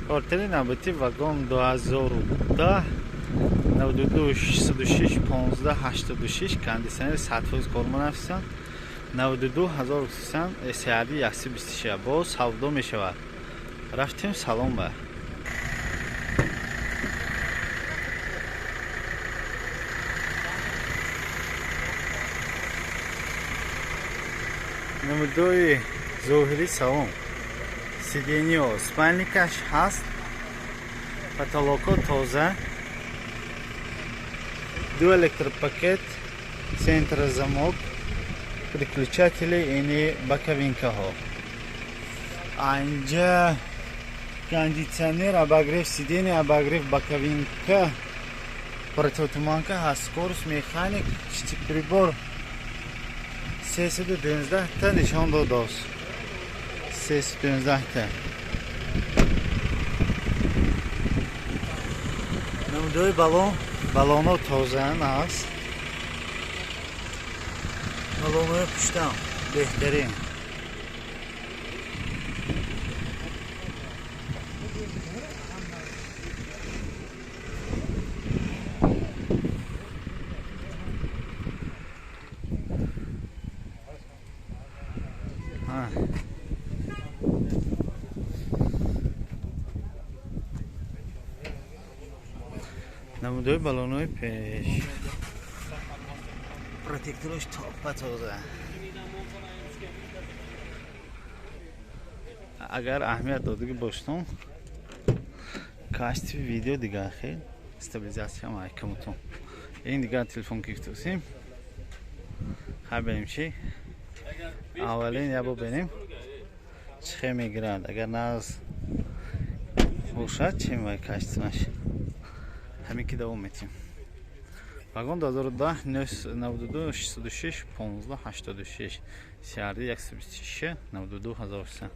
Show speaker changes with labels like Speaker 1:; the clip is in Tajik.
Speaker 1: Квартири навбатӣ вагон 2010 92 606 15 86, кондитсионер 100% корманафисан, 92 1300, CRD 126, боз савдо мешавад. Рафтем салон ба. Намудои зоҳирӣ салон, сиденье, спальникаш ҳаст, потолоко тоза, ду электропакет, центр замок, переключатели, ини боковинкаҳо. Анҷа кондитсионер, обогрев сиденье, обогрев боковинка, противотуманка ҳаст, скорость, механик, прибор 312 та нишон додааст, 312 та. Намудои балон, балонҳо тозаан аст, балонҳои пуштам беҳтарин. Намудои балонҳои пеш, протектораш топа тоза. Агар аҳамият додагӣ боштон, качестви видео дигар хел, стабилизатсия майкамутон. Ин дигар телефон гирифтусем. Хай, бинем чи. Аввалин ябо бинем чӣ хел мегирад. Агар нағз бошад, чи май качестваш. Ҳамин ки давом метиҳем. Вагон 2010 92 606 15 86, CRD 126, 92 1300.